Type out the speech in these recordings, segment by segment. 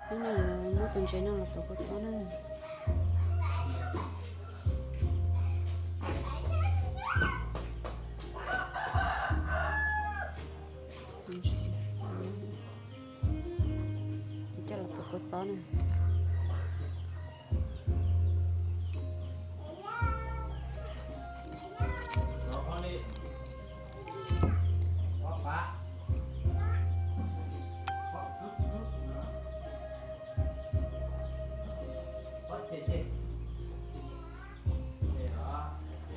Hnub no yuav muab tus ntses no los tuav kua txob na. Coj los tuav kua txob na.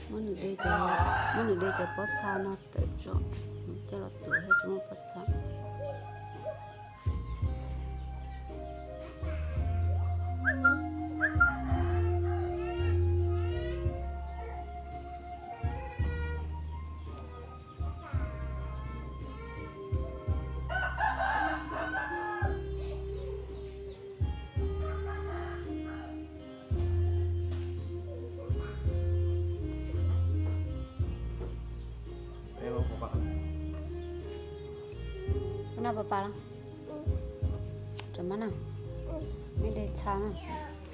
Muab nws de cov, muab nws de cov pob txha no tawm tso, coj los tuav thiab tsis muaj pob txha. Rau mab na, meb de txha na.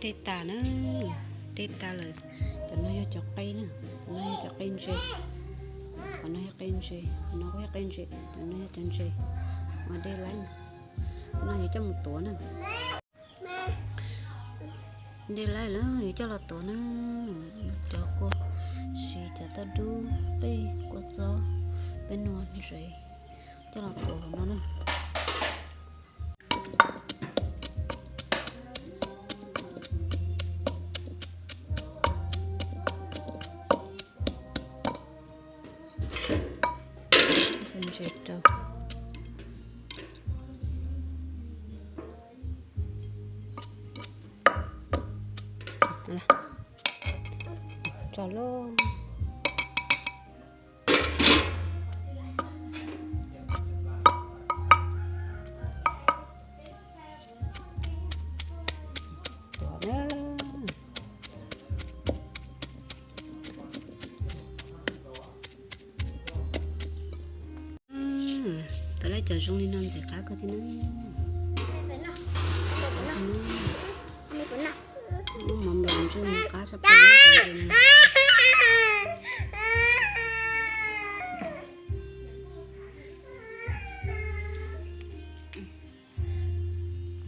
De tas na, de tas lawm. Cov no yog cov qe na, cov no yog cov qe ntses, qhov no yog qe ntses, qhov no kuj yog qe ntses, cov no yog cov ntses uas de laib na. No yuav coj mus tuav na. De laib lawm yuav coj los tuav na. Cov kua, siv cov tauj dub, qej, kua txob, peb nua ntses, coj los tuav hauv no na. Ntses rau. Tso lauj. Tuav na. Tuav lawm cov zoo li no ntxim qab kawg thiab na. Muab mov nplaum ntswg mus qab sab plaws.